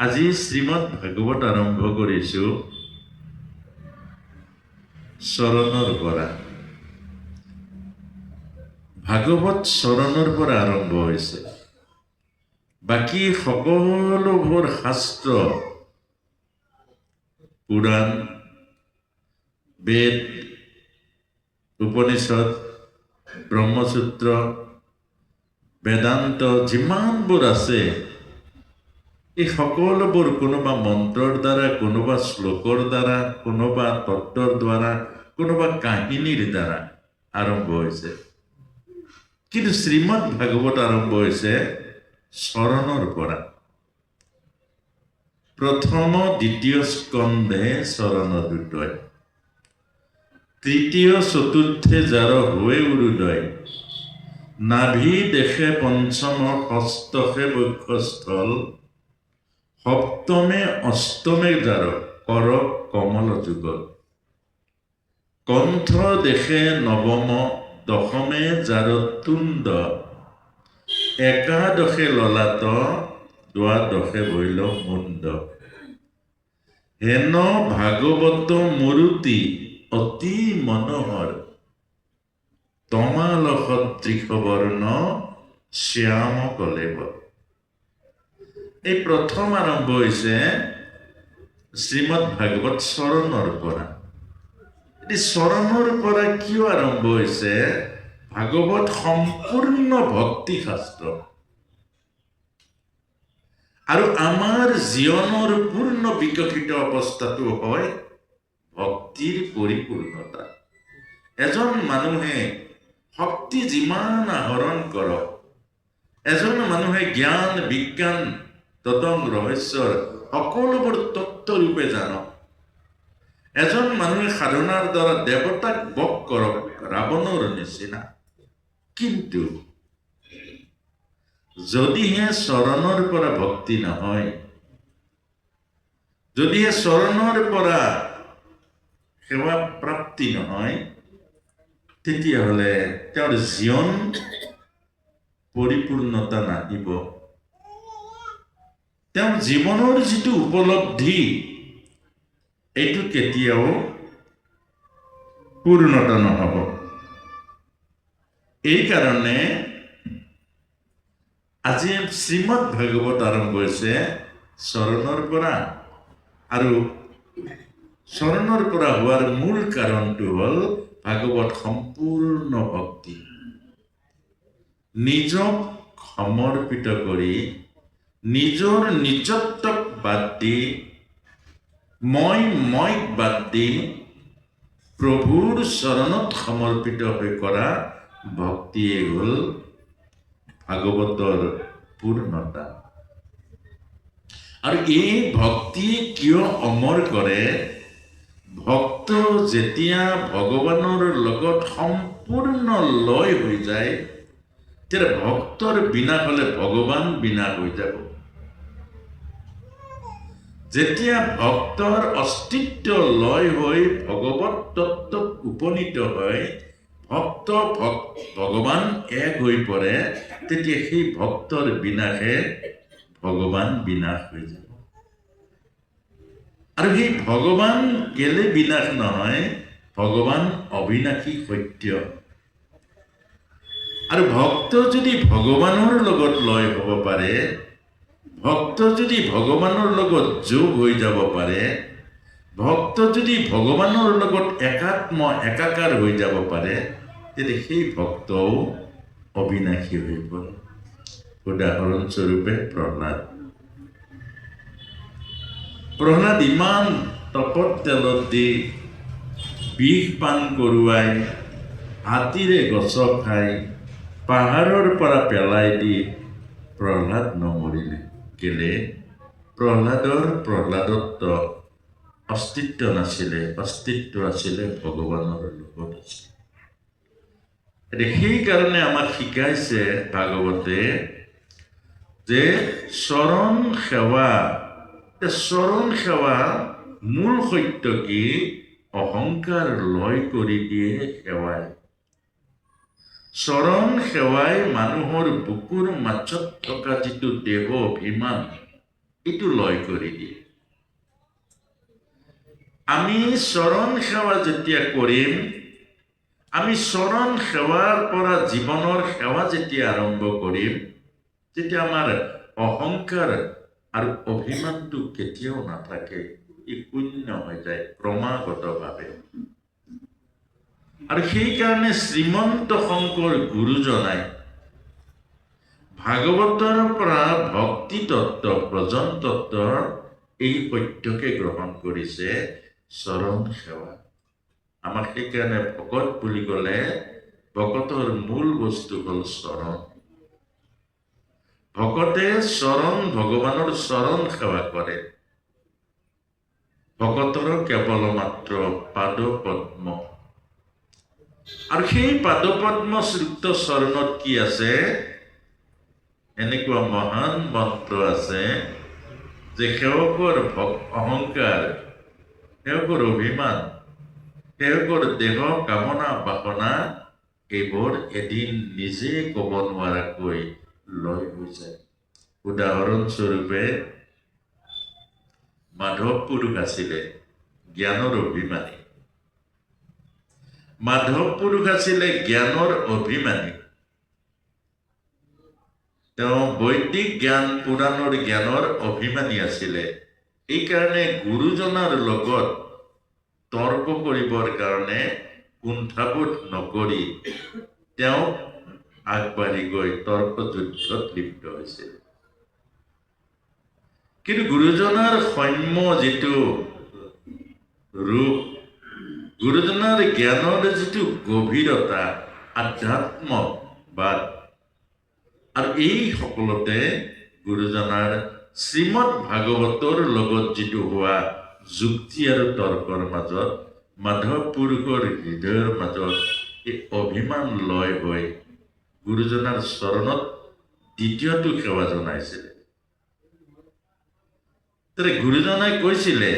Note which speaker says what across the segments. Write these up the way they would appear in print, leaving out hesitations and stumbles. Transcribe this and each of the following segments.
Speaker 1: আজি শ্ৰীমদ ভাগৱত আৰম্ভ কৰিছোঁ চৰণৰ পৰা। ভাগৱত চৰণৰ পৰা আৰম্ভ হৈছে। বাকী সকলোবোৰ শাস্ত্ৰ, পুৰাণ, বেদ, উপনিষদ, ব্ৰহ্মসূত্ৰ, বেদান্ত যিমানবোৰ আছে, এই সকলোবোৰ কোনোবা মন্ত্ৰৰ দ্বাৰা, কোনোবা শ্লোকৰ দ্বাৰা, কোনোবা তত্ত্বৰ দ্বাৰা, কোনোবা কাহিনীৰ দ্বাৰা আৰম্ভ হৈছে। কিন্তু শ্ৰীমদ ভাগৱত আৰম্ভ হৈছে চৰণৰ পৰা। প্ৰথম দ্বিতীয় স্কন্ধে চৰণ দ্বয়, তৃতীয় চতুৰ্থে যাৰ হোৱে উৰুদয়, নাভি দেশে পঞ্চম ষষ্ঠে বক্ষস্থল, সপ্তমে অষ্টমে যাৰ কৰ কমল যুগল, কণ্ঠ দেশে নৱম দশমে যাৰ তুণ্ড, একাদশে ললাট দ্বাদশে ভৈল মুণ্ড। হেন ভাগৱত মূৰুতি অতি মনোহৰ, তমাল সদৃশ বৰ্ণ শ্যাম কলেৱৰ। এই প্ৰথম আৰম্ভ হৈছে শ্ৰীমদ ভাগৱত চৰণৰ পৰা। এই চৰণৰ পৰা কিয় আৰম্ভ হৈছে? ভাগৱত সম্পূৰ্ণ ভক্তি শাস্ত্ৰ আৰু আমাৰ জীৱনৰ পূৰ্ণ বিকশিত অৱস্থাটো হয় ভক্তিৰ পৰিপূৰ্ণতা। এজন মানুহে শক্তি যিমান আহৰণ কৰক, এজন মানুহে জ্ঞান, বিজ্ঞান, ততং ৰহস্যৰ সকলোবোৰ তত্ত্বৰূপে জানক, এজন মানুহে সাধনাৰ দ্বাৰা দেৱতাক বশ কৰক ৰাৱণৰ নিচিনা, কিন্তু যদিহে চৰণৰ পৰা ভক্তি নহয়, যদিহে চৰণৰ পৰা সেৱা প্ৰাপ্তি নহয়, তেতিয়াহ'লে তেওঁৰ জীৱন পৰিপূৰ্ণতা নাহিব। তেওঁৰ জীৱনৰ যিটো উপলব্ধি, এইটো কেতিয়াও পূৰ্ণতা নহ'ব। এইকাৰণে আজি শ্ৰীমদ ভাগৱত আৰম্ভ হৈছে চৰণৰ পৰা। আৰু চৰণৰ পৰা হোৱাৰ মূল কাৰণটো হ'ল ভাগৱত সম্পূৰ্ণ ভক্তি। নিজক সমৰ্পিত কৰি, নিজৰ নিজত্বক বাদ দি, মই মইক বাদ দি প্ৰভুৰ চৰণত সমৰ্পিত হৈ কৰা ভক্তিয়ে হ'ল ভাগৱতৰ পূৰ্ণতা। আৰু এই ভক্তিয়ে কিয় অমৰ কৰে? ভক্ত যেতিয়া ভগৱানৰ লগত সম্পূৰ্ণ লয় হৈ যায়, তেতিয়া ভক্তৰ বিনাশ হ'লে ভগৱান বিনাশ হৈ যাব। যেতিয়া ভক্তৰ অস্তিত্ব লয় হৈ ভগৱত তত্ত্বত উপনীত হয়, ভক্ত ভগৱান এক হৈ পৰে, তেতিয়া সেই ভক্তৰ বিনাশে ভগৱান বিনাশ হৈ যাব। আৰু সেই ভগৱান কেলে বিনাশ নহয়? ভগৱান অবিনাশী সত্য। আৰু ভক্ত যদি ভগৱানৰ লগত লয় হ'ব পাৰে, ভক্ত যদি ভগৱানৰ লগত যোগ হৈ যাব পাৰে, ভক্ত যদি ভগৱানৰ লগত একাত্ম একাকাৰ হৈ যাব পাৰে, তেতিয়া সেই ভক্তও অবিনাশী হৈ পৰে। উদাহৰণস্বৰূপে প্ৰহ্লাদ। প্ৰহ্লাদ ইমান তপত তেলত দি বিষ পান কৰোৱাই, হাতীৰে গচক খাই, পাহাৰৰ পৰা পেলাই দি প্ৰহ্লাদ নমৰিলে। কেলে? প্ৰহ্লাদৰ প্ৰহ্লাদত্ব অস্তিত্ব নাছিলে, অস্তিত্ব আছিলে ভগৱানৰ লগত আছিলে। এতিয়া সেইকাৰণে আমাক শিকাইছে ভাগৱতে যে চৰণ সেৱা। চৰণ সেৱা মূল সত্য কি? অহংকাৰ লয় কৰি দিয়ে সেৱাই। চৰণ সেৱাই মানুহৰ বুকুৰ মাজত থকা যিটো দেহ অভিমান, এইটো লয় কৰি দিয়ে। আমি চৰণ সেৱা যেতিয়া কৰিম, আমি চৰণ সেৱাৰ পৰা জীৱনৰ সেৱা যেতিয়া আৰম্ভ কৰিম, তেতিয়া আমাৰ অহংকাৰ আৰু অভিমানটো কেতিয়াও নাথাকে, ই শূন্য হৈ যায় ক্ৰমাগতভাৱে। আৰু সেইকাৰণে শ্ৰীমন্ত শংকৰ গুৰুজনাই ভাগৱতৰ পৰা ভক্তি তত্ত্ব, ভজন তত্ত্বৰ এই সত্যকে গ্ৰহণ কৰিছে, চৰণ সেৱা। আমাক সেইকাৰণে ভকত বুলি ক'লে ভকতৰ মূল বস্তু হ'ল চৰণ। ভকতে চৰণ, ভগৱানৰ চৰণ সেৱা কৰে। ভকতৰ কেৱল মাত্ৰ পাদ পদ্ম, আৰু সেই পাদপদ্ম শ্ৰুত চৰণত কি আছে? এনেকুৱা মহান মন্ত্ৰ আছে যে সেৱকৰ অহংকাৰ, সেৱকৰ অভিমান, সেৱকৰ দেহ কামনা বাসনা এইবোৰ এদিন নিজে ক'ব নোৱাৰাকৈ লয় হৈ যায়। উদাহৰণস্বৰূপে মাধৱ পুৰুষ আছিলে জ্ঞানৰ অভিমানী। মাধৱ পুৰুষ আছিলে জ্ঞানৰ অভিমানী। তেওঁ বৈদিক জ্ঞান, পুৰাণৰ জ্ঞানৰ অভিমানী আছিলে। এইকাৰণে গুৰুজনাৰ লগত তৰ্ক কৰিবৰ কাৰণে কুণ্ঠাবোধ নকৰি তেওঁ আগবাঢ়ি গৈ তৰ্ক যুদ্ধত লিপ্ত হৈছিল। কিন্তু গুৰুজনাৰ সৌম্য যিটো ৰূপ, গুৰুজনাৰ জ্ঞানৰ যিটো গভীৰতা, আধ্যাত্মবাদ, আৰু এই সকলোতে গুৰুজনাৰ শ্ৰীমদ ভাগৱতৰ লগত যিটো হোৱা যুক্তি আৰু তৰ্কৰ মাজত মাধৱ পুৰুষৰ হৃদয়ৰ মাজত এই অভিমান লয় হৈ গুৰুজনাৰ চৰণত দ্বিতীয়টো সেৱা জনাইছিলে। তেতিয়া গুৰুজনাই কৈছিলে,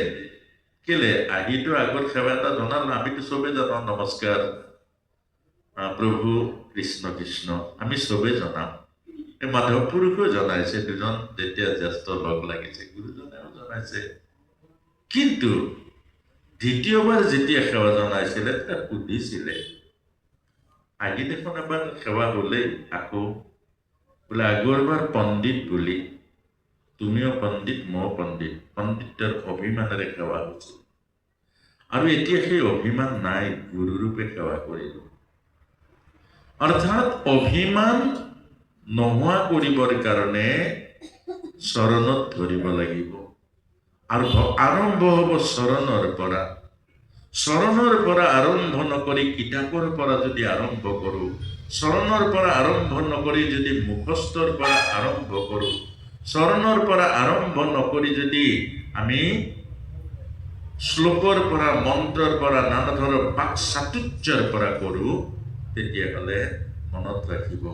Speaker 1: কেলে আহিতো আগত সেৱা এটা জনাল, আমিতো চবেই জানো নমস্কাৰ প্ৰভু কৃষ্ণ কৃষ্ণ, আমি চবেই জনাম। এই মাধৱ পুৰুষেও জনাইছে, দুজন যেতিয়া জ্যেষ্ঠ লগ লাগিছে গুৰুজনেও জনাইছে। কিন্তু দ্বিতীয়বাৰ যেতিয়া সেৱা জনাইছিলে তেতিয়া সুধিছিলে, আহি দেখোন এবাৰ সেৱা হ'লেই, আকৌ বোলে আগৰবাৰ পণ্ডিত বুলি, তুমিও পণ্ডিত ময়ো পণ্ডিত, পণ্ডিতৰ অভিমানেৰে সেৱা হৈছিল, আৰু এতিয়া সেই অভিমান নাই, গুৰুৰূপে সেৱা কৰিলোঁ। অৰ্থাৎ অভিমান নোহোৱা কৰিবৰ কাৰণে চৰণত ধৰিব লাগিব, আৰু আৰম্ভ হ'ব চৰণৰ পৰা। চৰণৰ পৰা আৰম্ভ নকৰি কিতাপৰ পৰা যদি আৰম্ভ কৰোঁ, চৰণৰ পৰা আৰম্ভ নকৰি যদি মুখস্থৰ পৰা আৰম্ভ কৰোঁ, চৰণৰ পৰা আৰম্ভ নকৰি যদি আমি শ্লোকৰ পৰা, মন্ত্ৰৰ পৰা, নানা ধৰণৰ বাক চাতুৰ্যৰ পৰা কৰোঁ, তেতিয়াহ'লে মনত ৰাখিব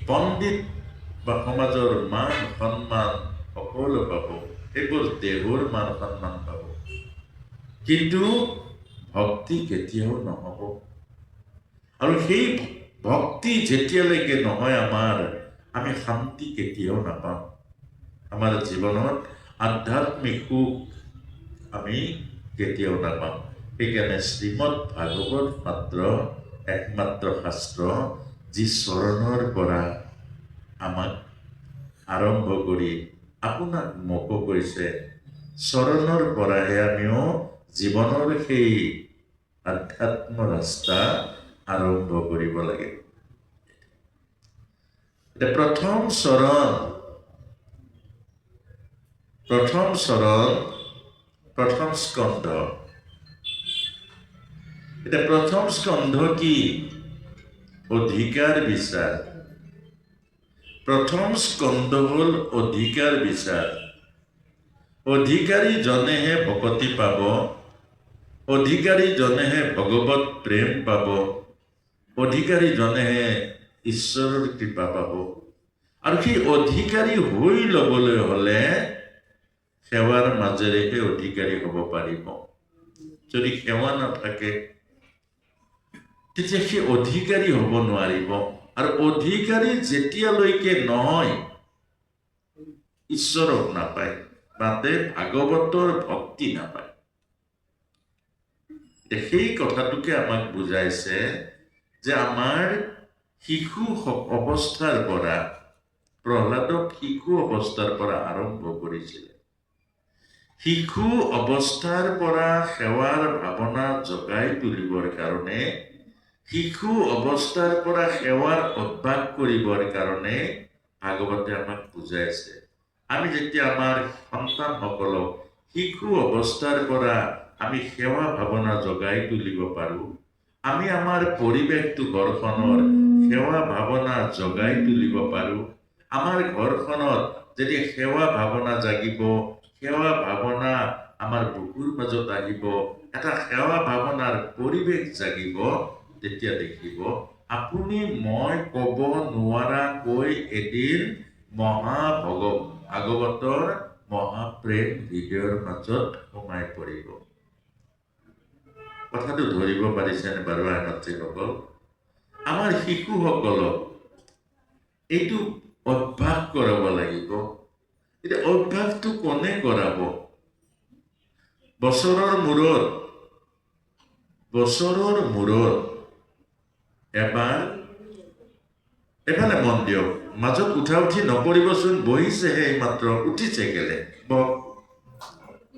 Speaker 1: পণ্ডিত বা সমাজৰ মান সন্মান সকলো পাব, সেইবোৰ দেহৰ মান সন্মান পাব, কিন্তু ভক্তি কেতিয়াও নহ'ব। আৰু সেই ভক্তি যেতিয়ালৈকে নহয় আমাৰ, আমি শান্তি কেতিয়াও নাপাম। আমাৰ জীৱনত আধ্যাত্মিক সুখ আমি কেতিয়াও নাপাম। সেইকাৰণে শ্ৰীমদ ভাগৱত মাত্ৰ একমাত্ৰ শাস্ত্ৰ যি চৰণৰ পৰা আমাক আৰম্ভ কৰি আপোনাক মোকো কৈছে, চৰণৰ পৰাহে আমিও জীৱনৰ সেই আধ্যাত্ম ৰাস্তা আৰম্ভ কৰিব লাগে। এতিয়া প্ৰথম চৰণ, প্ৰথম চৰণ, প্ৰথম স্কন্ধ। এতিয়া প্ৰথম স্কন্ধ কি? অধিকাৰ বিচাৰ। প্ৰথম স্কন্ধ হ'ল অধিকাৰ বিচাৰ। অধিকাৰীজনেহে ভকতি পাব, অধিকাৰীজনেহে ভগৱত প্ৰেম পাব, অধিকাৰীজনেহে ঈশ্বৰৰ কৃপা পাব। আৰু সেই অধিকাৰী হৈ ল'বলৈ হ'লে সেৱাৰ মাজেৰেহে অধিকাৰী হ'ব পাৰিব। যদি সেৱা নাথাকে তেতিয়া সেই অধিকাৰী হ'ব নোৱাৰিব। আৰু অধিকাৰী যেতিয়ালৈকে নহয়, ঈশ্বৰক নাপায়, তাতে ভাগৱতৰ ভক্তি নাপায়। সেই কথাটোকে আমাক বুজাইছে যে আমাৰ শিশু অৱস্থাৰ পৰা, প্ৰহ্লাদক শিশু অৱস্থাৰ পৰা আৰম্ভ কৰিছিলে। শিশু অৱস্থাৰ পৰা সেৱাৰ ভাৱনা জগাই তুলিবৰ কাৰণে, শিশু অৱস্থাৰ পৰা সেৱাৰ অভ্যাস কৰিবৰ কাৰণে ভাগৱতে আমাক বুজাইছে। আমি যেতিয়া আমাৰ সন্তানসকলক শিশু অৱস্থাৰ পৰা আমি সেৱা ভাৱনা জগাই তুলিব পাৰোঁ, আমি আমাৰ পৰিৱেশটো, ঘৰখনৰ সেৱা ভাৱনা জগাই তুলিব পাৰোঁ, আমাৰ ঘৰখনত যেতিয়া সেৱা ভাৱনা জাগিব, সেৱা ভাৱনা আমাৰ বুকুৰ মাজত আহিব, এটা সেৱা ভাৱনাৰ পৰিৱেশ জাগিব, তেতিয়া দেখিব আপুনি মই ক'ব নোৱাৰাকৈ এদিন ভাগৱতৰ মহাপ্ৰেম হৃদয়ৰ মাজত সোমাই পৰিব। কথাটো ধৰিব পাৰিছেনে বাৰু আই মাতৃসকল? আমাৰ শিশুসকলক এইটো অভ্যাস কৰাব লাগিব। এতিয়া অভ্যাসটো কোনে কৰাব? বছৰৰ মূৰত এবাৰ, এফালে মন দিয়ক, মাজত উঠা উঠি নকৰিবচোন। বহিছেহে এইমাত্ৰ, উঠিছে কেলে? বহক,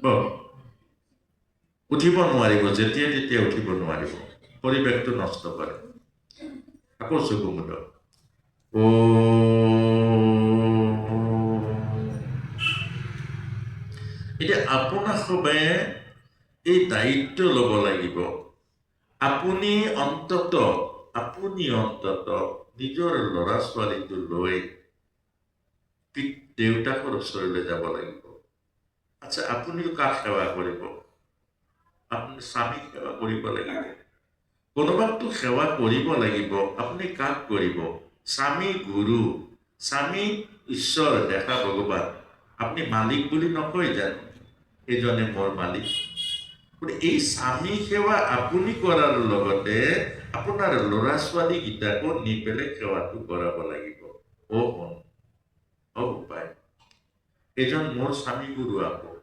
Speaker 1: বহক। উঠিব নোৱাৰিব, যেতিয়া তেতিয়া উঠিব নোৱাৰিব, পৰিৱেশটো নষ্ট কৰে। আকৌ চকু মুদক। ও, এতিয়া আপোনাক সবে এই দায়িত্ব ল'ব লাগিব। আপুনি অন্তত নিজৰ ল'ৰা ছোৱালীটো লৈ দেউতাকৰ ওচৰলৈ যাব লাগিব। আচ্ছা, আপুনিও কাক সেৱা কৰিব? আপুনি স্বামীক সেৱা কৰিব লাগিব, কোনোবাকতো সেৱা কৰিব লাগিব। আপুনি কাক কৰিব? স্বামী গুৰু, স্বামী ঈশ্বৰ, দেখা ভগৱান। আপুনি মালিক বুলি নকয় জানো? এইজনে মোৰ মালিক। গতিকে এই স্বামী সেৱা আপুনি কৰাৰ লগতে আপোনাৰ ল'ৰা ছোৱালীকেইটাকো নি পেলাই সেৱাটো কৰাব লাগিব। অ সোণ, অ বোপাই, এইজন মোৰ স্বামী গুৰু, আকৌ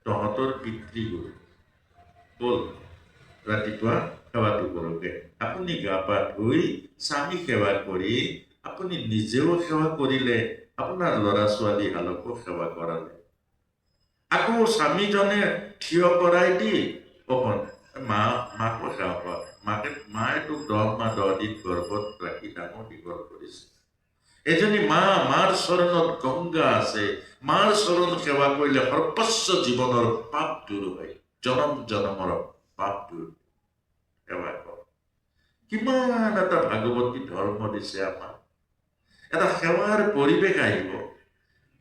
Speaker 1: তহঁতৰ পিতৃ গুৰু। ব'ল, ৰাতিপুৱা সেৱাটো কৰোঁগে। আপুনি গা পা ধুই স্বামী সেৱা কৰি আপুনি নিজেও সেৱা কৰিলে, আপোনাৰ ল'ৰা ছোৱালীহালকো সেৱা কৰালে। আকৌ স্বামীজনে থিয় কৰাই দি, অকণ মা, মাকো সেৱা কৰা। মায়ে তোক 10 মাহ 10 দিন গৰ্ভত ৰাখি ডাঙৰ দীঘল কৰিছে। এজনী মা, মাৰ চৰণত গংগা আছে। মাৰ চৰণ সেৱা কৰিলে সৰ্বস্ব জীৱনৰ পাপ দূৰ হয়, জনম জনমৰ পাপ দূৰ। সেৱা কৰ। কিমান এটা ভাগৱতী ধৰ্ম দিছে আমাক। এটা সেৱাৰ পৰিৱেশ আহিব।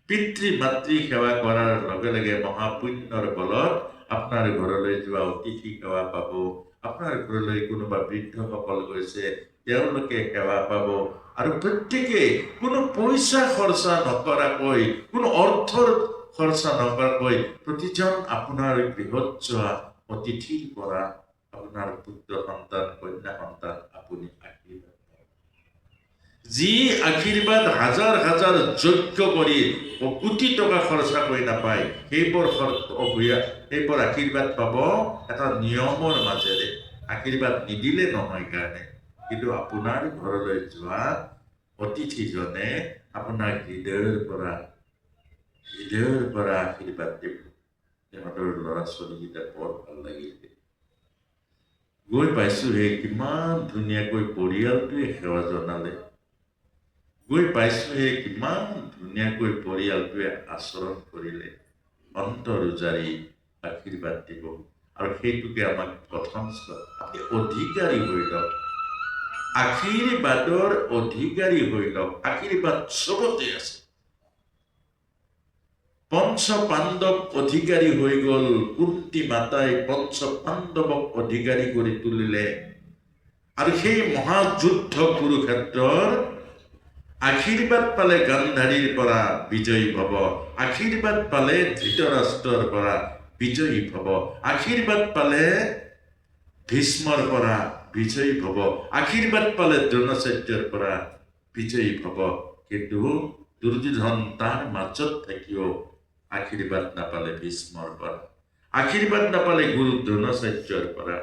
Speaker 1: পিতৃ মাতৃ সেৱা কৰাৰ লগে লগে মহাপুণ্যৰ বলত আপোনাৰ ঘৰলৈ যোৱা অতিথি সেৱা পাব। আপোনাৰ ঘৰলৈ কোনোবা বৃদ্ধসকল গৈছে, তেওঁলোকে সেৱা পাব। আৰু প্ৰত্যেকেই কোনো পইচা খৰচা নকৰাকৈ, কোনো অৰ্থৰ খৰচা নকৰাকৈ প্ৰতিজন আপোনাৰ গৃহত যোৱা অতিথিৰ পৰা আপোনাৰ পুত্ৰ সন্তান, কন্যা সন্তান আপুনি আশীৰ্বাদ পাব। যি আশীৰ্বাদ হাজাৰ হাজাৰ যজ্ঞ কৰি কোটি টকা খৰচা কৰি নাপায়, সেইবোৰ আশীৰ্বাদ পাব এটা নিয়মৰ মাজেৰে। আশীৰ্বাদ নিদিলে নহয় কাৰণে, কিন্তু আপোনাৰ ঘৰলৈ যোৱা অতিথিজনে আপোনাক হৃদয়ৰ পৰা আশীৰ্বাদ দিব। সিহঁতৰ ল'ৰা ছোৱালীকেইটা বৰ ভাল লাগিল, গৈ পাইছোহে, কিমান ধুনীয়াকৈ পৰিয়ালটোৱে সেৱা জনালে। গৈ পাইছোহে, কিমান ধুনীয়াকৈ পৰিয়ালটোৱে আচৰণ কৰিলে। অন্তৰ উজাৰি আশীৰ্বাদ দিব। আৰু সেইটোকে আমাক প্ৰথম আপুনি অধিকাৰী হৈ লওক, আশীৰ্বাদৰ অধিকাৰী হৈ লওক। আশীৰ্বাদ চবতে আছে। পঞ্চ পাণ্ডৱ অধিকাৰী হৈ গ'ল। কুন্তী মাতাই পঞ্চ পাণ্ডৱক অধিকাৰী কৰি তুলিলে। আৰু সেই মহাযুদ্ধ কুৰুক্ষেত্ৰৰ আশীৰ্বাদ পালে গান্ধাৰীৰ পৰা, বিজয়ী ভৱ। আশীৰ্বাদ পালে ধৃতৰাষ্ট্ৰৰ পৰা, বিজয়ী ভৱ। আশীৰ্বাদ পালে ভীষ্মৰ পৰা, বিজয়ী ভৱ। আশীৰ্বাদ পালে দ্ৰোণাচাৰ্যৰ পৰা, বিজয়ী ভৱ। কিন্তু দুৰ্যোধন তাৰ মাজত থাকিও আশীৰ্বাদ নাপালে ভীষ্মৰ পৰা, আশীৰ্বাদ নাপালে গুৰু দ্ৰোণাচাৰ্যৰ পৰা,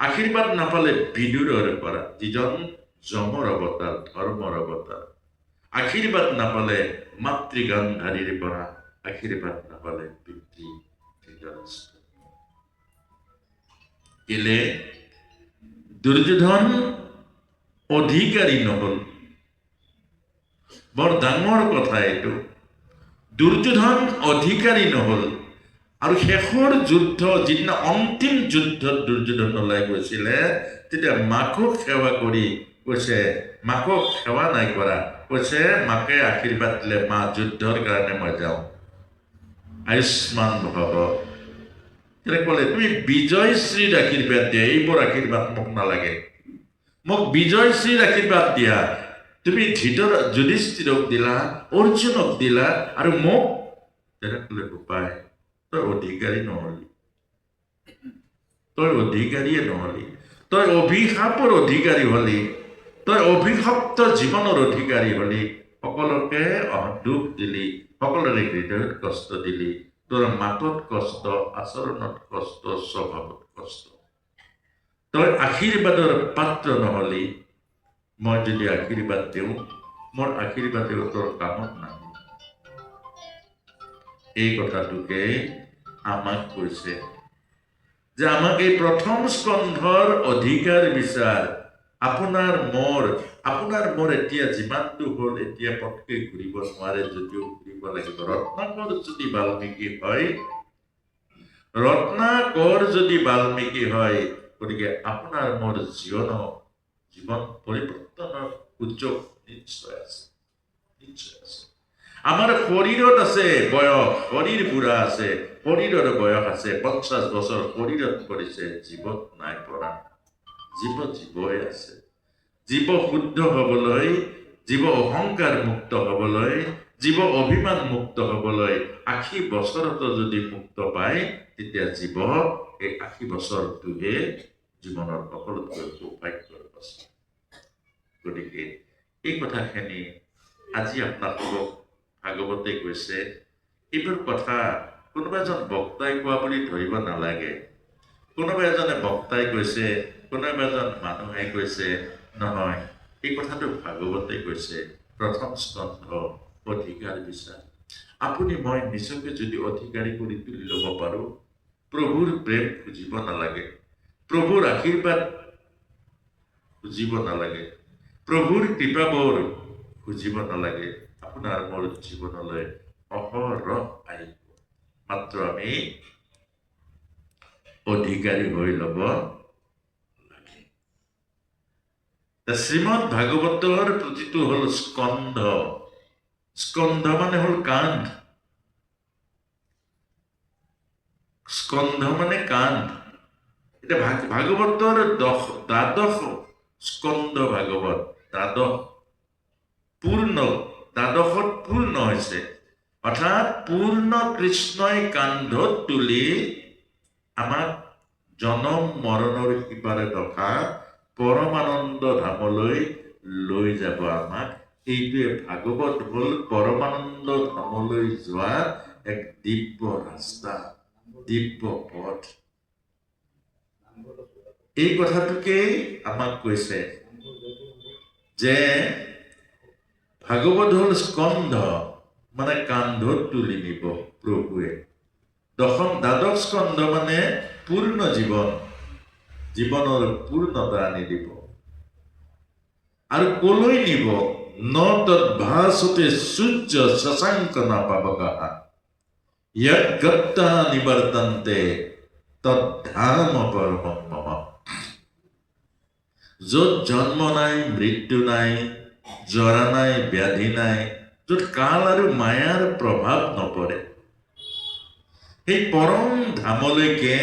Speaker 1: আশীৰ্বাদ নাপালে বিদুৰৰ পৰা, যিজন যমৰ অৱতাৰ, ধৰ্মৰ অৱতাৰ, আশীৰ্বাদ নাপালে মাতৃ গান্ধাৰীৰ পৰা, আশীৰ্বাদ নাপালে পিতৃ ধৃতৰাষ্ট্ৰ। কেলে দুৰ্যোধন অধিকাৰী নহল? বৰ ডাঙৰ কথা এইটো। দুৰ্যোধন অধিকাৰী নহল। আৰু শেষৰ যুদ্ধ, যিদিনা অন্তিম যুদ্ধত দুৰ্যোধন ওলাই গৈছিলে, তেতিয়া মাকক সেৱা কৰি কৈছে, মাকক সেৱা নাই কৰা, কৈছে মাকে আশীৰ্বাদ দিলে, মা যুদ্ধৰ কাৰণে মই যাওঁ, আয়ুষ্মান ভৱ। তেতিয়া ক'লে, তুমি বিজয় শ্ৰীৰ আশীৰ্বাদ দিয়া, এইবোৰ আশীৰ্বাদ মোক নালাগে, মোক বিজয় শ্ৰীৰ আশীৰ্বাদ দিয়া। তুমি ধৃতৰ যুধিষ্ঠিৰক দিলা, অৰ্জুনক দিলা, আৰু মোক? তেতিয়া ক'লে, বোপাই, তই অধিকাৰী নহলি, তই অধিকাৰীয়ে নহলি, তই অভিশাপৰ অধিকাৰী হলি, তই অভিশপ্ত জীৱনৰ অধিকাৰী হলি, সকলোকে দুখ দিলি, সকলোৰে হৃদয়ত কষ্ট দিলি, তোৰ মাতত কষ্ট, আচৰণত কষ্ট, স্বভাৱত কষ্ট, তই আশীৰ্বাদৰ পাত্ৰ নহলি। মই যদি আশীৰ্বাদ দিওঁ, মোৰ আশীৰ্বাদেও তোৰ কামত নাহে। এই কথাটোকে আমাক কৈছে যে আমাক এই প্ৰথম স্কন্ধৰ অধিকাৰ বিচাৰ আপোনাৰ মোৰ এতিয়া যিমানটো হ'ল, এতিয়া পটকৈ ঘূৰিব নোৱাৰে যদিও ঘূৰিব লাগিব। ৰত্নাকৰ যদি বাল্মীকি হয়, ৰত্নাকৰ যদি বাল্মীকি হয়, গতিকে আপোনাৰ মোৰ জীৱন পৰিৱৰ্তনৰ সুযোগ নিশ্চয় আছে, নিশ্চয় আছে। আমাৰ শৰীৰত আছে বয়স, শৰীৰ বুঢ়া আছে, শৰীৰৰ বয়স আছে, 50 বছৰ শৰীৰত পৰিছে, জীৱত নাই পৰা। জীৱ জীৱই আছে। জীৱ শুদ্ধ হবলৈ, জীৱ অহংকাৰ মুক্ত হবলৈ, জীৱ অভিমান মুক্ত হবলৈ 80 বছৰতো যদি মুক্ত পায়, তেতিয়া জীৱ এই 80 বছৰটোহে জীৱনৰ সকলোতকৈ সৌভাগ্যৰ বছৰ। গতিকে এই কথাখিনি আজি আপোনালোকক ভাগৱতে কৈছে। এইবোৰ কথা কোনোবা এজন বক্তাই কোৱা বুলি ধৰিব নালাগে। কোনোবা এজনে বক্তাই কৈছে, কোনোবা এজন মানুহে কৈছে নহয়, এই কথাটো ভাগৱতে কৈছে। প্ৰথম স্কন্ধ অধিকাৰ বিচাৰ। আপুনি মই নিজকে যদি অধিকাৰী কৰি তুলি ল'ব পাৰোঁ, প্ৰভুৰ প্ৰেম খুজিব নালাগে, প্ৰভুৰ আশীৰ্বাদ খুজিব নালাগে, প্ৰভুৰ কৃপাবোৰ খুজিব নালাগে, আপোনাৰ মোৰ জীৱনলৈ অহৰহ আহিব। মাত্ৰ আমি অধিকাৰী হৈ ল'ব লাগে। শ্ৰীমদ ভাগৱতৰ প্ৰতিটো হ'ল স্কন্ধ। স্কন্ধ মানে হ'ল কান্ধ, স্কন্ধ মানে কান্ধ। এতিয়া ভাগৱতৰ দ্বাদশ স্কন্ধ ভাগৱত, দ্বাদশ পূৰ্ণ, দ্বাদশত পূৰ্ণ হৈছে। অৰ্থাৎ পূৰ্ণ কৃষ্ণই কান্ধত তুলি আমাক জনম মৰণৰ সিপাৰে থকা পৰমানন্দ ধামলৈ লৈ যাব আমাক। এইটোৱে ভাগৱত হ'ল পৰমানন্দ ধামলৈ যোৱা এক দিব্য ৰাস্তা, দিব্য পথ। এই কথাটোকেই আমাক কৈছে যে ভাগৱত হ'ল স্কন্ধ, মানে কান্ধত তুলি নিব প্ৰভুৱে। দ্বাদশ স্কন্ধ মানে পূৰ্ণ জীৱন, জীৱনৰ পূৰ্ণতা আনি দিব। আৰু কলৈ নিব? ন তদ্ভাসতে সূৰ্য শশাংক নাপাৱকাঃ য়ৎ গত্বা নিবৰ্তন্তে তদ্ধাম পৰমং মম। য'ত জন্ম নাই, মৃত্যু নাই, জৰা নাই, ব্যাধি নাই, য'ত কাল আৰু মায়াৰ প্ৰভাৱ নপৰে, সেই পৰম ধামলৈকে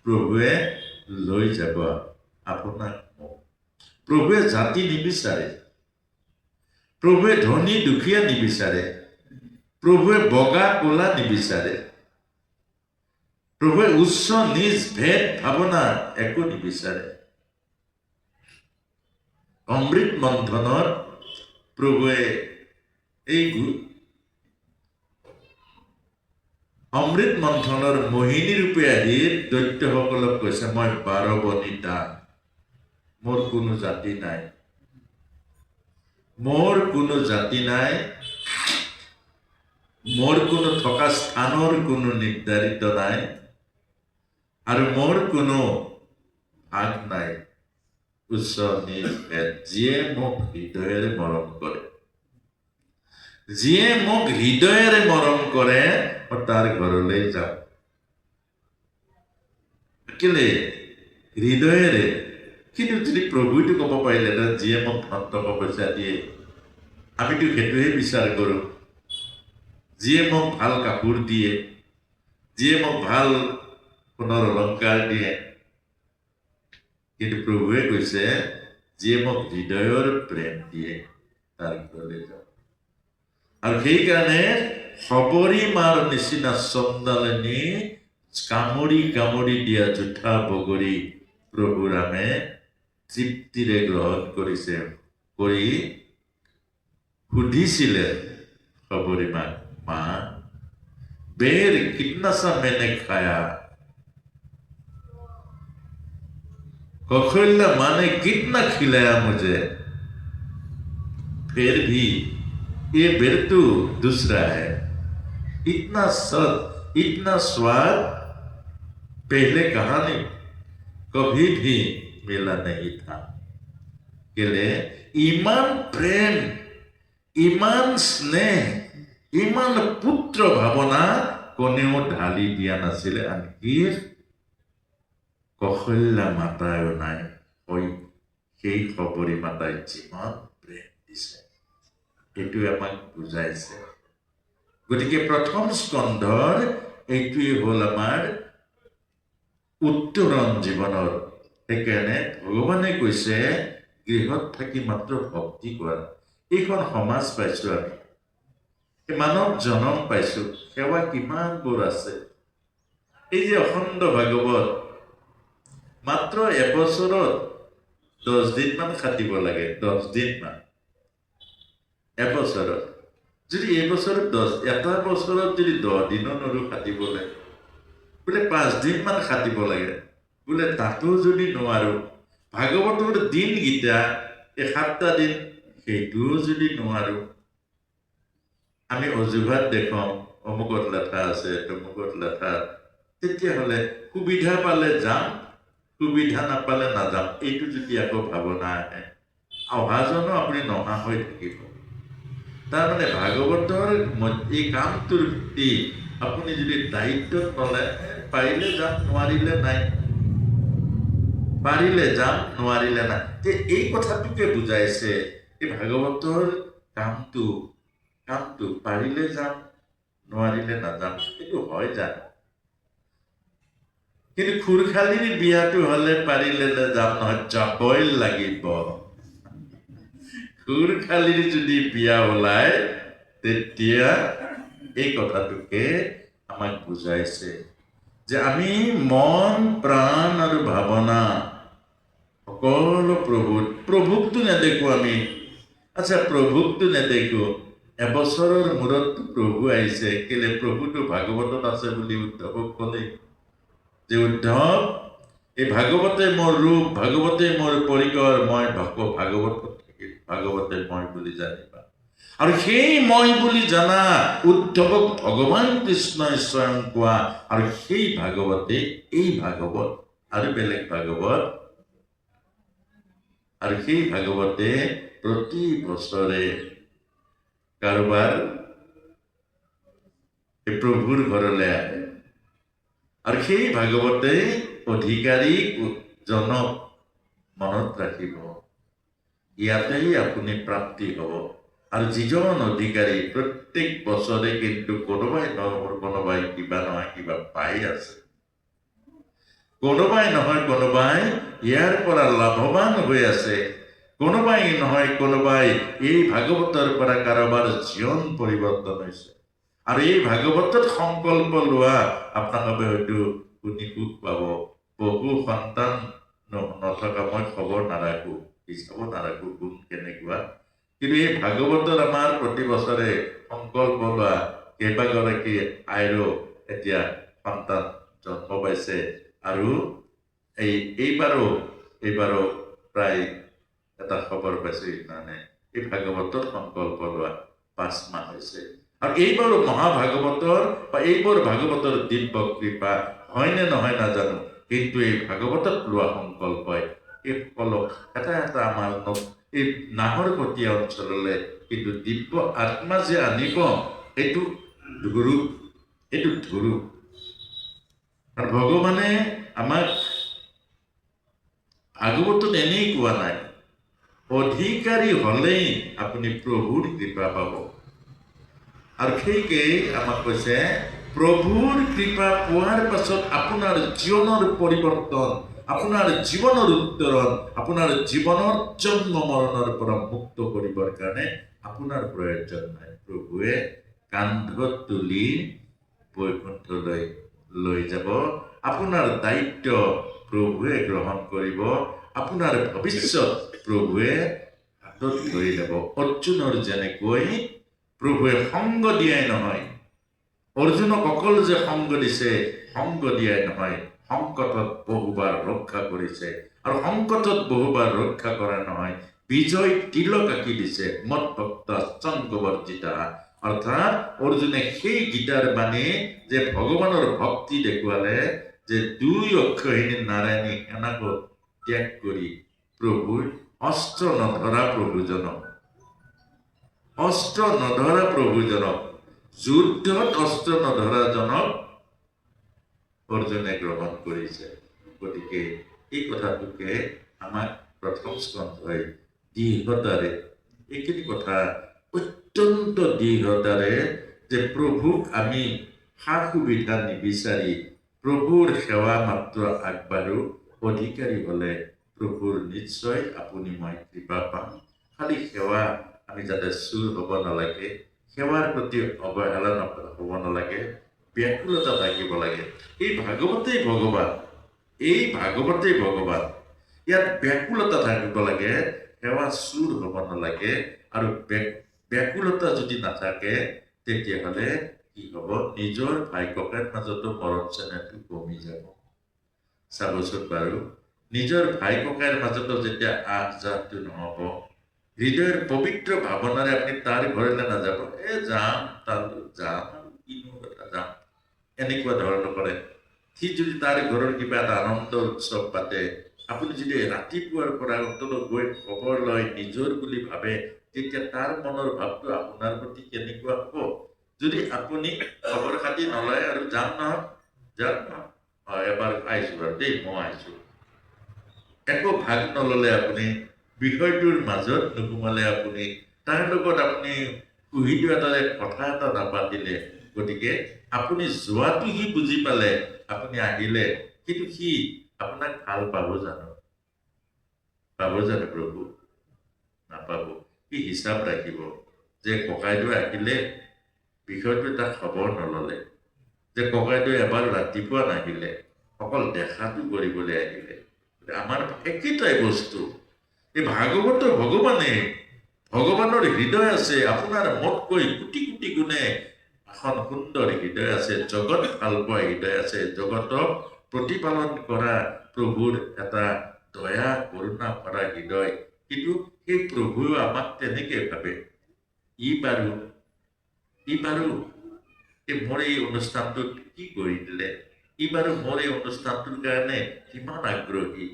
Speaker 1: প্ৰভুৱে লৈ যাব আপোনাক মোক। প্ৰভুৱে জাতি নিবিচাৰে, প্ৰভুৱে ধনী দুখীয়া নিবিচাৰে, প্ৰভুৱে বগা ক'লা নিবিচাৰে, প্ৰভুৱে উচ্চ নিজ ভেদ ভাৱনা একো নিবিচাৰে। অমৃত মন্থনত প্ৰভুৱে এই অমৃত মন্থনৰ মোহিনী ৰূপে আহি দৈত্যসকলক কৈছে, মই বাৰবনিতা, মোৰ কোনো জাতি নাই, মোৰ কোনো জাতি নাই, মোৰ কোনো থকা স্থানৰ কোনো নিৰ্ধাৰিত নাই, আৰু মোৰ কোনো ভাগ নাই, উচ্চ নীচ ভেদ। যিয়ে মোক হৃদয়েৰে মৰম কৰে, যিয়ে মোক হৃদয়েৰে মৰম কৰে, মই তাৰ ঘৰলৈ যাম। কেলে হৃদয়েৰে? কিন্তু যদি প্ৰভুইটো ক'ব পাৰিলেহেঁতেন, যিয়ে মোক ধন টকা পইচা দিয়ে, আমিতো সেইটোহে বিচাৰ কৰোঁ। যিয়ে মোক ভাল কাপোৰ দিয়ে, যিয়ে মোক ভাল সোণৰ অলংকাৰ দিয়ে। কিন্তু প্ৰভুৱে কৈছে, যিয়ে মোক হৃদয়ৰ প্ৰেম দিয়ে তাৰ ঘৰলৈ যাওঁ। আৰু সেইকাৰণে শবৰী মাৰ নিচিনা চণ্ডালিনী কামুৰি কামুৰি দিয়া জোঠা বগৰী প্ৰভু ৰামে তৃপ্তিৰে গ্ৰহণ কৰিছে। কৰি সুধিছিলে শবৰী মাক, মা बेर कितना सा मैंने खाया, कौशल्या माँ ने कितना खिलाया मुझे, फिर भी ये बेर तो दूसरा है, इतना सद इतना स्वाद पहले कहा नहीं, कभी भी मिला नहीं था। কেলে ইমান প্ৰেম, ইমান স্নেহ, ইমান পুত্ৰ ভাৱনা কোনেও ঢালি দিয়া নাছিলে, আনকি কৌশল্যা মাতায়ো নাই। সেই শবৰী মাতাই যিমান প্ৰেম দিছে, এইটোৱে আমাক বুজাইছে। গতিকে প্ৰথম স্কন্ধৰ এইটোৱে হ'ল আমাৰ উত্তৰণ জীৱনৰ। সেইকাৰণে ভগৱানে কৈছে, গৃহত থাকি মাত্ৰ ভক্তি কৰা। এইখন সমাজ পাইছো আমি, মানৱ জনম পাইছো, সেৱা কিমানবোৰ আছে। এই যে অখণ্ড ভাগৱত মাত্ৰ এবছৰত 10 দিনমান খাটিব লাগে, 10 দিনমান এবছৰত। যদি এইবছৰত দহ, এটা বছৰত যদি 10 দিনো নৰো খাটিব লাগে, বোলে 5 দিনমান খাটিব লাগে, বোলে তাতো যদি নোৱাৰো, ভাগৱতৰ দিনকেইটা এই 7টা দিন সেইটোও যদি নোৱাৰো, আমি অজুহাত দেখুৱাওঁ, অমুকত লেঠা আছে, তমুকত লেঠা, তেতিয়াহ'লে সুবিধা পালে যাম, সুবিধা নাপালে নাযাম। এইটো যদি আকৌ ভাৱনা আহে, অহাজনো আপুনি নহা হৈ থাকিব। তাৰমানে ভাগৱতৰ এই কামটোৰ প্ৰতি আপুনি যদি দায়িত্বত নলয়, পাৰিলে যাম, নোৱাৰিলে নাই, পাৰিলে যাম, নোৱাৰিলে নাই, তে এই কথাটোকে বুজাইছে। এই ভাগৱতৰ কামটো পাৰিলে যাম, নোৱাৰিলে নাযাম, সেইটো হয় জানো? কিন্তু খুৰখালীৰ বিয়াটো হ'লে পাৰিলে যাম নহয়, যাবই লাগিব। খুৰখালীৰ যদি বিয়া ওলায়, তেতিয়া এই কথাটোকে আমাক বুজাইছে যে আমি মন, প্ৰাণ আৰু ভাৱনা সকলো প্ৰভুত। প্ৰভুকটো নেদেখো আমি। আচ্ছা, প্ৰভুকটো নেদেখো, এবছৰৰ মূৰততো প্ৰভু আহিছে। কেলে? প্ৰভুটো ভাগৱতত আছে বুলি উদ্ধৱক ক'লে যে উদ্ধৱ, এই ভাগৱতে মোৰ ৰূপ, ভাগৱতে মোৰ পৰিকৰ, মই ভাগৱতত থাকিম, ভাগৱতে মই বুলি জানিবা। আৰু সেই মই বুলি জানা উদ্ধৱক ভগৱান কৃষ্ণই স্বয়ং কোৱা, আৰু সেই ভাগৱতে এই ভাগৱত আৰু বেলেগ ভাগৱত, আৰু সেই ভাগৱতে প্ৰতি বছৰে কাৰোবাৰ প্ৰভুৰ ঘৰলৈ আহে, আৰু সেই ভাগৱতে অধিকাৰী জনক মনত ৰাখিব, ইয়াতেই আপুনি প্ৰাপ্তি হ'ব। আৰু যিজন অধিকাৰী প্ৰত্যেক বছৰে কিন্তু কোনোবাই নহয় কোনোবাই কিবা নহয় কিবা পাই আছে, কোনোবাই নহয় কোনোবাই ইয়াৰ পৰা লাভৱান হৈ আছে, কোনোবাই নহয় কোনোবাই এই ভাগৱতৰ পৰা কাৰোবাৰ জীৱন পৰিৱৰ্তন হৈছে। আৰু এই ভাগৱতত সংকল্প লোৱা আপোনালোকে হয়তো শুনি সুখ পাব। বহু সন্তান নথকা মই খবৰ নাৰাখো, হিচাপো নাৰাখো কোন কেনেকুৱা, কিন্তু এই ভাগৱতত আমাৰ প্ৰতি বছৰে সংকল্প লোৱা কেইবাগৰাকী আইৰো এতিয়া সন্তান জন্ম পাইছে। আৰু এইবাৰো প্ৰায় এটা খবৰ পাইছো সেইদিনাখনে, এই ভাগৱতত সংকল্প লোৱা 5 মাহ হৈছে। আৰু এইবাৰো মহাভাগৱতৰ বা এইবোৰ ভাগৱতৰ দিব্য কৃপা হয়নে নহয় নাজানো, কিন্তু এই ভাগৱতত লোৱা সংকল্পই এইসকলক এটা এটা আমাৰ এই নাহৰকটীয়া অঞ্চললৈ কিন্তু দিব্য আত্মা যে আনিব, সেইটো ধুৰূপ, এইটো ধুৰূপ। আৰু ভগৱানে আমাক ভাগৱতত এনেই কোৱা নাই, অধিকাৰী হলেই আপুনি প্ৰভুৰ কৃপা পাব। আৰু সেইকেই আমাক কৈছে, প্ৰভুৰ কৃপা পোৱাৰ পাছত আপোনাৰ জীৱনৰ পৰিৱৰ্তন, আপোনাৰ জীৱনৰ উত্তৰণ, আপোনাৰ জীৱনৰ জন্ম মৰণৰ পৰা মুক্ত কৰিবৰ কাৰণে আপোনাৰ প্ৰয়োজন নাই। প্ৰভুৱে কান্ধত তুলি বৈকুণ্ঠলৈ লৈ যাব। আপোনাৰ দায়িত্ব প্ৰভুৱে গ্ৰহণ কৰিব, আপোনাৰ ভৱিষ্যত প্ৰভুৱে হাতত ধৰি ল'ব। অৰ্জুনৰ যেনেকৈ প্ৰভুৱে সংগ দিয়াই নহয়, অৰ্জুনক অকল যে সংগ দিছে, সংগ দিয়াই নহয়, সংকটত বহুবাৰ ৰক্ষা কৰিছে। আৰু সংকটত বহুবাৰ ৰক্ষা কৰা নহয়, বিজয় তিলক আঁকি দিছে, মত ভক্ত সংগবৰ্জিতা। অৰ্থাৎ অৰ্জুনে সেই গীতাৰ বাণী যে ভগৱানৰ ভক্তি দেখুৱালে, যে দুই অক্ষয়িনী নাৰায়ণী সেনাক ত্যাগ কৰি প্ৰভুৰ অস্ত্ৰ নধৰা প্ৰভুজনক, অস্ত্ৰ নধৰা প্ৰভুজনক, যুদ্ধত অস্ত্ৰ নধৰাজনক অৰ্জুনে গ্ৰহণ কৰিছে। গতিকে এই কথাটোকে আমাক প্ৰথম স্কন্ধই দৃঢ়তাৰে, এইখিনি কথা অত্যন্ত দৃঢ়তাৰে যে প্ৰভুক আমি সা সুবিধা নিবিচাৰি প্ৰভুৰ সেৱা মাত্ৰ আগবাঢ়ো, অধিকাৰী হলে প্ৰভুৰ নিশ্চয় আপুনি মই কৃপা পাম। খালি সেৱা আমি যাতে চুৰ হ'ব নালাগে, সেৱাৰ প্ৰতি অৱহেলা হ'ব নালাগে, ব্যাকুলতা থাকিব লাগে। এই ভাগৱতেই ভগৱান, এই ভাগৱতেই ভগৱান। ইয়াত ব্যাকুলতা থাকিব লাগে, সেৱা চুৰ হ'ব নালাগে। আৰু ব্যাকুলতা যদি নাথাকে তেতিয়াহ'লে কি হ'ব, নিজৰ ভাই ককাইৰ মাজতো মৰম চেনেহটো কমি যাব। চাবচোন বাৰু, নিজৰ ভাই ককাইৰ মাজতো যেতিয়া আহ যাহটো নহ'ব, হৃদয়ৰ পবিত্ৰ ভাৱনাৰে আপুনি তাৰ ঘৰলৈ নাযাব, এ যাম তালৈ যাম আৰু কিনো এটা যাম, এনেকুৱা ধৰণৰ কৰে। সি যদি তাৰ ঘৰৰ কিবা এটা আনন্দ উৎসৱ পাতে, আপুনি যদি ৰাতিপুৱাৰ পৰা অন্তত গৈ খবৰ লয় নিজৰ বুলি ভাবে, তেতিয়া তাৰ মনৰ ভাৱটো আপোনাৰ প্ৰতি কেনেকুৱা হ'ব? যদি আপুনি খবৰ খাতি নলয় আৰু যাম নহয়, যাম নহয়, অ, এবাৰ আহিছোঁ বাৰু দেই, মই আহিছোঁ, একো ভাগ নল'লে, আপুনি বিষয়টোৰ মাজত নোসোমালে, আপুনি তাৰ লগত আপুনি কুহিটো এটাৰে কথা এটা নাপাতিলে, গতিকে আপুনি যোৱাটো সি বুজি পালে, আপুনি আহিলে, কিন্তু সি আপোনাক ভাল পাব জানো? পাব জানো প্ৰভু? নাপাব। সি হিচাপ ৰাখিব যে ককাইদেউ আহিলে বিষয়টো তাক খবৰ নল'লে, যে ককাইদেউ এবাৰ ৰাতিপুৱা নাহিলে, অকল দেখাটো কৰিবলৈ আহিলে। আমাৰ একেটাই বস্তু, এই ভাগৱত ভগৱানে, ভগৱানৰ হৃদয় আছে, আপোনাৰ মোতকৈ কোটি কোটি গুণে এখন সুন্দৰ হৃদয় আছে, জগত ভাল পোৱা হৃদয় আছে, জগতক প্ৰতিপালন কৰা প্ৰভুৰ এটা দয়া কৰুণা ভৰা হৃদয়। কিন্তু সেই প্ৰভুৱেও আমাক তেনেকে ভাবে, ই বাৰু এই মোৰ এই অনুষ্ঠানটোত কি কৰি দিলে, ই বাৰু মোৰ এই অনুষ্ঠানটোৰ কাৰণে কিমান আগ্ৰহী,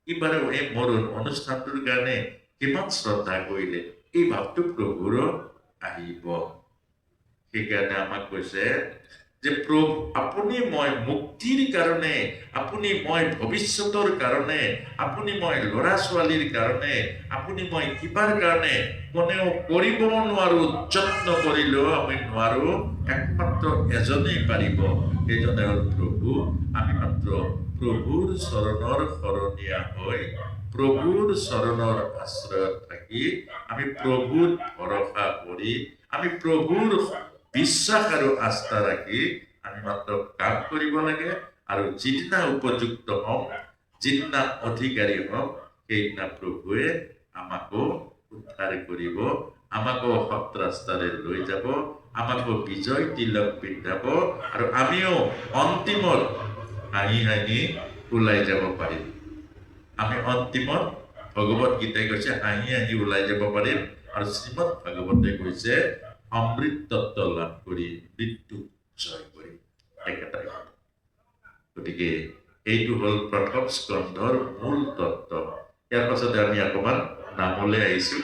Speaker 1: ই বাৰু এই মোৰ অনুষ্ঠানটোৰ কাৰণে কিমান শ্ৰদ্ধা কৰিলে, এই ভাৱটো প্ৰভুৰো আহিব। সেইকাৰণে আমাক কৈছে যে প্ৰভু আপুনি মই মুক্তিৰ কাৰণে, আপুনি মই ভৱিষ্যতৰ কাৰণে, আপুনি মই ল'ৰা ছোৱালীৰ কাৰণে, আপুনি মই কিবাৰ কাৰণে কোনেও কৰিব নোৱাৰো, যত্ন কৰিলেও আমি নোৱাৰো, একমাত্ৰ এজনেই পাৰিব, সেইজনে হ'ল প্ৰভু। আমি মাত্ৰ প্ৰভুৰ চৰণৰ শৰণীয়া হৈ প্ৰভুৰ চৰণৰ আশ্ৰয়ত থাকি আমি প্ৰভুত ভৰসা কৰি, আমি প্ৰভুৰ বিশ্বাস আৰু আস্থা ৰাখি আমি মাত্ৰ কাম কৰিব লাগে। আৰু যিদিনা উপযুক্ত হ'ম, যিদিনা অধিকাৰী হ'ম, সেইদিনা প্ৰভুৱে আমাকো উদ্ধাৰ কৰিব, আমাকো সৎ ৰাস্তাৰে লৈ যাব, আমাকো বিজয় তিলক পিন্ধাব আৰু আমিও অন্তিমত হাঁহি হাঁহি ওলাই যাব পাৰিম। আমি অন্তিমত, ভগৱত গীতাই কৈছে, হাঁহি হাঁহি ওলাই যাব পাৰিম আৰু শ্ৰীমদ ভাগৱতে কৈছে, অমৃত তত্ত্ব লাভ কৰি মৃত্যুক জয় কৰিম। একেটাই কথা। গতিকে এইটো হ'ল প্ৰথম স্কন্ধৰ মূল তত্ত্ব। ইয়াৰ পাছতে আমি অকণমান নামলৈ আহিছোঁ।